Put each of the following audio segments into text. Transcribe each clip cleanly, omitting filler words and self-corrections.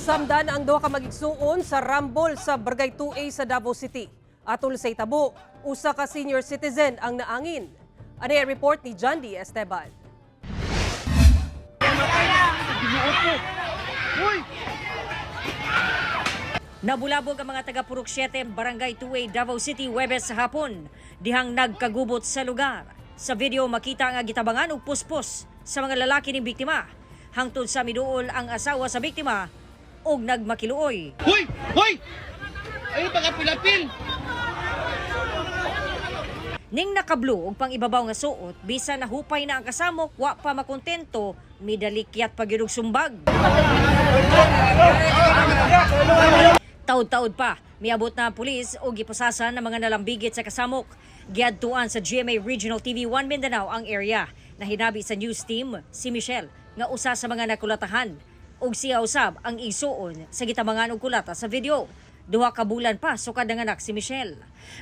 Nasamdan ang duha ka magigsuon sa rambol sa Barangay 2A sa Davao City. Atol sa itabo, usa ka senior citizen ang naangin. Ani ang report ni John D. Esteban. Nabulabog ang mga taga Purok 7, Barangay 2A, Davao City, Huwebes sa hapon. Dihang nagkagubot sa lugar. Sa video makita nga gitabangan og puspos sa mga lalaki ning biktima. Hangtod sa miduol ang asawa sa biktima og nagmakiluoy. Hoy! Hoy! Ayun, pagkapilapil! Ning nakablu og pangibabaw nga suot, bisan nahupay na ang kasamok, wa pa makontento, midalikyat pa gyud og sumbag. Taud-taud pa, miabot na ang pulis o gipasasan ng mga nalambigit sa kasamok. Giadtuan sa GMA Regional TV 1 Mindanao ang area. Nahinabi sa news team si Michelle nga usa sa mga nakulatahan ug siya usab ang igsuon sa gitabangan og kulata sa video. 2 ka bulan pa sukad nanganak si Michelle.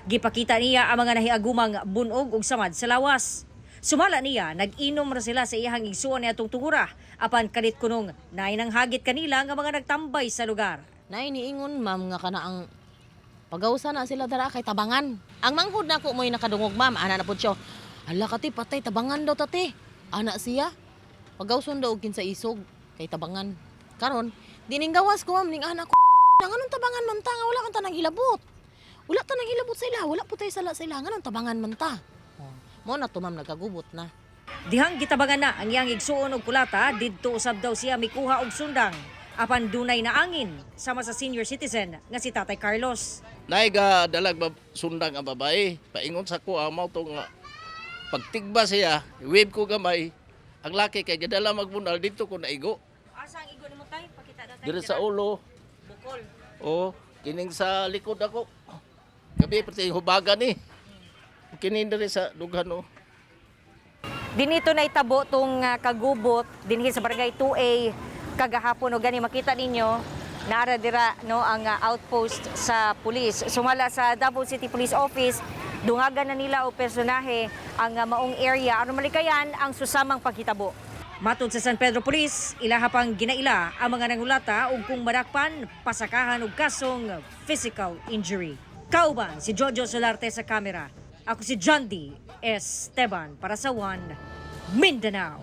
Gipakita niya ang mga nahiagumang bunog ug samad sa lawas. Sumala niya, nag-inom ra sila sa iyahang igsuon ni atong tungura apan kalit kunong naay nang hagit kanila nga mga nagtambay sa lugar. Nay niingon, ma'am, nga kana ang pagawsa na sila dara kay tabangan. Ang manghud nako mo'y nakadungog, ma'am, ana na pud siya. Hala ka ti, patay tabangan daw tati. Ana siya. Pagawson daw og kinsa isog kay tabangan. Karon dining gawas ko, ma'am, ning ana ko nganong tabangan man ta nga wala kang tanang hilabot. Wala tanang hilabot sa ila, wala po tayo sala sa ila, nganong tabangan man ta. Oh, mo na to, ma'am, nagkagubot na. Dihang gitabangan na ang iyang igsuon og kulata, didto usab daw siya mikuha og sundang. Apan dunay naangin sama sa senior citizen nga si Tatay Carlos. Naiga dalag sundang ang babae. Paingon sa ko amaw to nga pagtigba siya, wave ko gamay. Ang laki kay gadala magbunal dito ko naigo. Asa ang igo nimo, tay? Pakita daw. Diri sa ulo. Bukol. O kining sa likod ako. Gabi pati hubagan ni. Kini diri sa dughan oh. Dinito na itabo tong kagubot dinhi sa Barangay 2A kagahapon o gani makita ninyo naara dira no ang outpost sa pulis. Sumala sa Davao City Police Office, dungagan na nila og personahe ang maong area aron malikayan ang susamang paghitabo. Matod sa San Pedro Police, ilaha pang ginaila ang mga nangulata ug kung madakpan, pasakahan og kasong physical injury. Kauban si Jojo Solarte sa kamera. Ako si John D. Esteban para sa One Mindanao.